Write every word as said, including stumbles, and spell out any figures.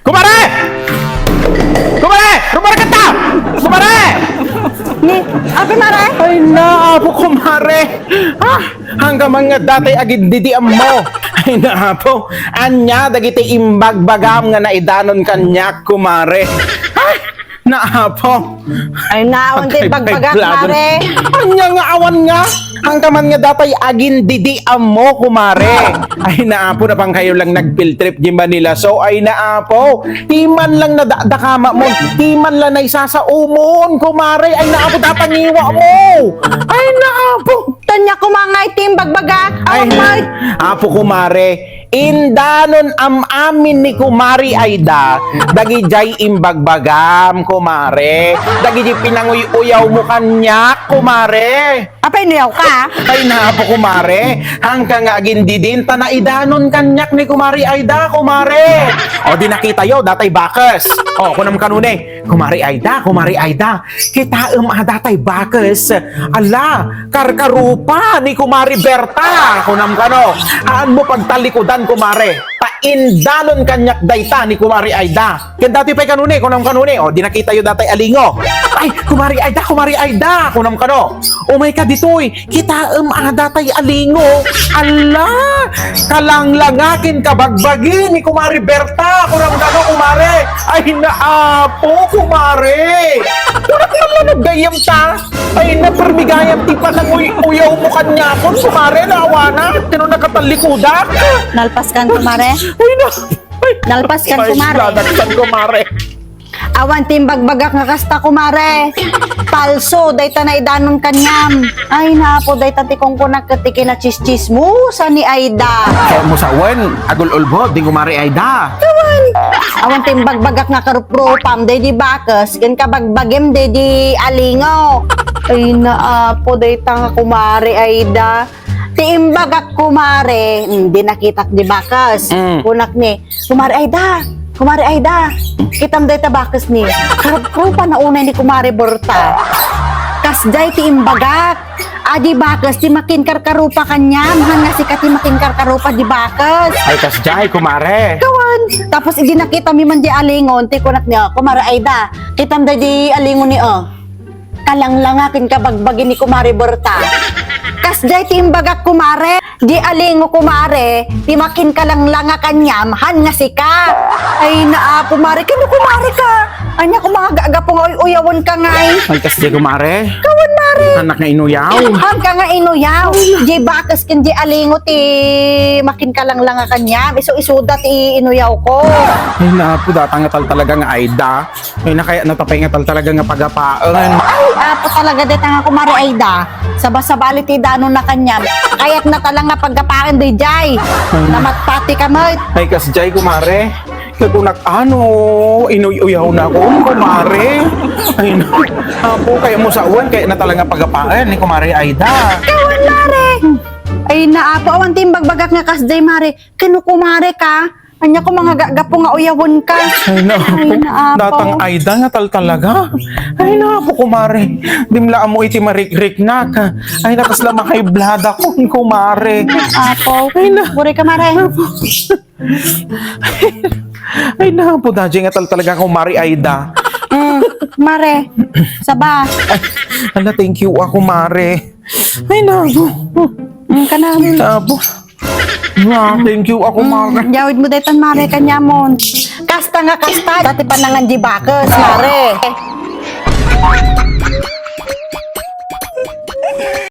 Kumare! Kumare! Rumaragata! Kumare! Ni, apay, mare? Ay, naapo, kumare! Ah, hanggaman nga datay agindidiammo. Ay, naapo, ania dagiti imbagbagam nga naidanon kaniak, kumare? Ay, naapo. Ay, naawon ti Agkaykaybladan. Bagbagak, mare. Ania nga awan nga? Hanggaman nga datay agindidiammo, kumare. Ay, naapo, napankayo lang nagfield trip di Manila. So, ay, naapo. Ti man lang nadakdakamamon. Ti man lang naisasaomon, kumare. Ay, naapo, datangiwamo. Ay, naapo. Tanya ko mga itim bagbagak. Ay, awan, mare. Apo, kumare. Indanon am-amin ni Kumari Aida, dagidiay imbagbagam, kumare, dagidiay pinanguy-uyawmo kaniak, kumare. Apay, inuyaw ka? Ay, naapo, kumare. Hangka nga agindidin, ta naidanon kaniak ni Kumari Aida, kumare. O, di nakitayo, datay bakes. O, kunam kanuni, Kumari Aida, Kumari Aida. Kitaem a datay bakes. Ala, karkarupa ni Kumari Berta, kunam kano. Aanmo pagtalikudan, kumare. Ta indanon kaniak dayta ni Kumari Aida. Ken datoy pay kanuni, kunam kanuni. O, di nakitayo datay alingo. Ay, Kumari Aida, Kumari Aida, kunam kano. Umay ka ditoy, kitaem a datay alingo. Ala, kalanglanga ken kabagbagi ni Kumari Berta, kunam kano, kumare. Ay, naapo, kumare. Kunak man lang gayyem ta. Ay, napermi gayam ti pananguy-uyawmo kaniakon, kumare, naawana. Ket no nakatalikudak. Nalpas kan, kumare? Ay, na. Ay, nalpas kan, kumare? Ay, ladaktan, kumare. Awan ti imbagbagak nga kasta, kumare. Palso, dayta naidanon kaniam. Ay, naapo, dayta ti kunkunak ket ti kinachischismosa ni Aida. Kayatmo sawen, agul-ulbod, di Kumari Aida. Awan. Awan ti imbagbagak nga karuprupam, daydi bakes, ken kabagbagim, daydi alingo. Ay, naapo, dayta nga Kumari Aida. Ti imbagak, kumare, mm, di nakitak di bakes. Mm. Kunak ni, "Kumare Aida, Kumare Aida, kitam dayta bakes ni. Karuprupa na unay ni Kumare Berta." Kasdiay ti imbagak. Adi bakes ti makinkarkarupa kaniam, han nga sika ti makinkarkarupa di bakes. Ay, kasdiay, kumare. Kawan. Tapos idi nakita mi man di alingon, ti kunak ni, "O, Kumare Aida, kitam daydi alingon ni, o." Kalanglanga ken kabagbagi ni Kumare Berta. Kasdiay ti imbagak, kumare. Di alingo, kumare, ti makinkalanglanga kaniam, han nga sika. Ay, naapo, mare, ken no kumare ka. Ania koma nga gagapu nga uy-uyawen ka ngay? Ay, kasdiay, kumare. Kawan, mare. Anak nga inuyaw. Hanka nga inuyaw. Di bakes ken di alingo ti makinkalanglanga kaniam. Isu-isuda ti inuyaw ko. Ay, naapo, data nga tal-, talaga nga Aida. Ay, na kayatna ta pay nga tal-, talaga nga pagapaen. Ay, apo talaga dayta nga Kumare Aida. Sabasabali ti danonna kaniam. Kayatna talaga nga pagapaen daydiay. Ay. Namatpati ka met. Ay, kasdiay, kumare. Kakunak ano, inuy-uyaw na ko, kumare. Ay, na. Apo, kayatmo sawen, kayatna talaga nga pagapaen ni Kumare Aida. Kawan, mare. Ay, naapo, awan ti imbagbagak nga kasdiay, mare. Ken no kumare ka. Ania koma nga gagapu nga uyawen ka? Ay, naapo. Ay, naapo. Datang Aida nga tal-, talaga. Ay, naapo, kumare. Dimla ammo iti marikriknak. Ay, nakasla ma-high blood ako, kumare. Apo. Ay, na-, Buri ka, mare. Ay, naapo, daydiay nga tal-, talaga, kumare Aida. Mm, mare. Saba. Ay, ala, thank you, ako, mare. Ay, naapo. Mm, kana. Ay, naapo. Wa, thank you ako, mare. Mm, jawid mo daytan, mare, kaniamon. Kasta nga kasta, dati panangan di bakes, mare.